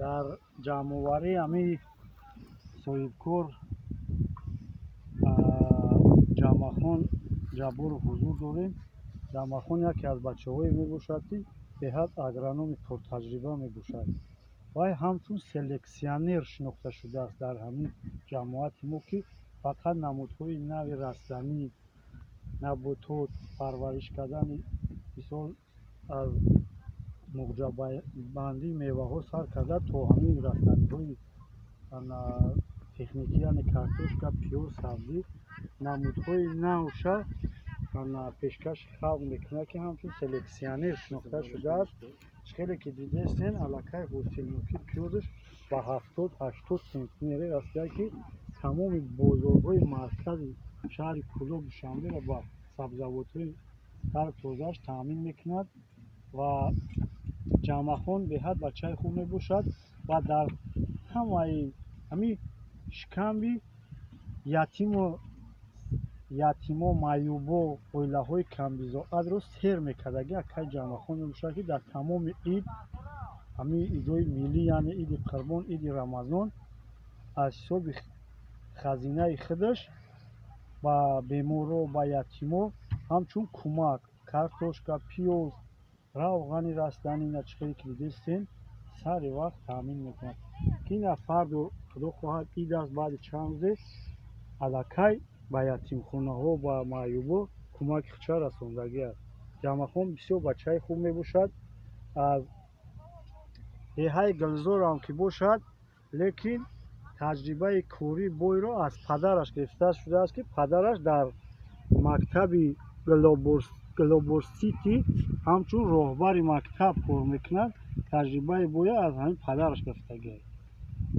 Дар ҷамъоварии ҳамин соҳибкор Ҷамъахон Ҷабборов ҳузур дорем. Ҷамъахон яке аз бачаҳое мебошад, ки беҳад агрономи пуртаҷриба мебошад. Вай ҳамчун селексионер шинохта шудааст дар ҳамин ҷамоати мо, ки фақат намудҳои нави растанӣ, наботот парвариш кардани, мисол, аз муғҷабандии меваҳо сар карда то ҳамин растаниҳои техникӣ, яъне картошка, пиёз, сабзӣ, намудҳои навша пешкаши халқ мекунад, ки ҳамчун селексионер шинохта шудааст. Хеле ки дидестен, аллакай ҳосилнокии пиёзаш ба 70-80 центнере расида, ки тамоми бозорҳои маркази шаҳри Кӯлоб, Душанберо ба сабзавотҳои тару тозааш таъмин мекунад. Ва Ҷамъахон беҳад бачаи хуб мебошад ва дар ҳамаи ҳамин шикамби ятимо, маъюбо, оилаҳои камбизоатро сер мекардаги акай Ҷамъахон мебошад, ки дар тамоми ид, ҳамин идҳои миллӣ, яъне иди Қурбон, иди Рамазон, аз ҳисоби хазинаи худаш ба беморро, ба ятимо ҳамчун кӯмак картошка, пиёз, равғани растанӣ, на чӣ хеле ки дидестен, сари вақт таъмин мекунад, ки ина фардо, худо хоҳад, ид аст, баъди чанд рӯзе аллакай ба ятимхонаҳо, ба маъюбо кӯмаки худша расондагӣ аст. Ҷамъахон бисёр бачаи хуб мебошад. Аз деҳаи Гулзорам ки бошад, лекин таҷрибаи кории бойро аз падараш гирифта шудааст, ки падараш дар мактаби Глоборсити ҳамчун роҳбари мактаб кор мекунад. Таҷрибаи боя аз ҳамин падараш гирифтагиаст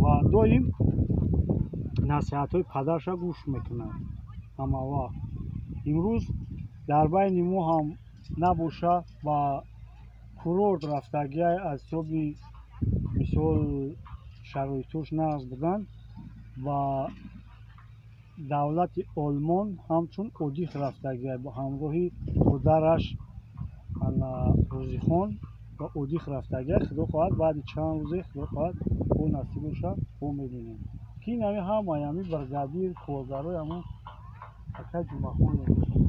ва доим насиҳатҳои падарашро гӯш мекунад ҳамавақт. Имрӯз дар байни мо ҳам набоша, ба курорт рафтагиай, аз ҳисоби, мисол, шароитош нағз будан, ба давлати Олмон ҳамчун отдых рафтагиай бо ҳамроҳи модараш Рӯзихон ба отдых рафтагиай. Худо хоҳад, баъди чанд рӯзе, худо хоҳад, бо насиб боша, бо мебинем, ки ин ҳами ҳамаи ҳами бригадир, коргарои ҳамон акай Ҷумъахон мебошад.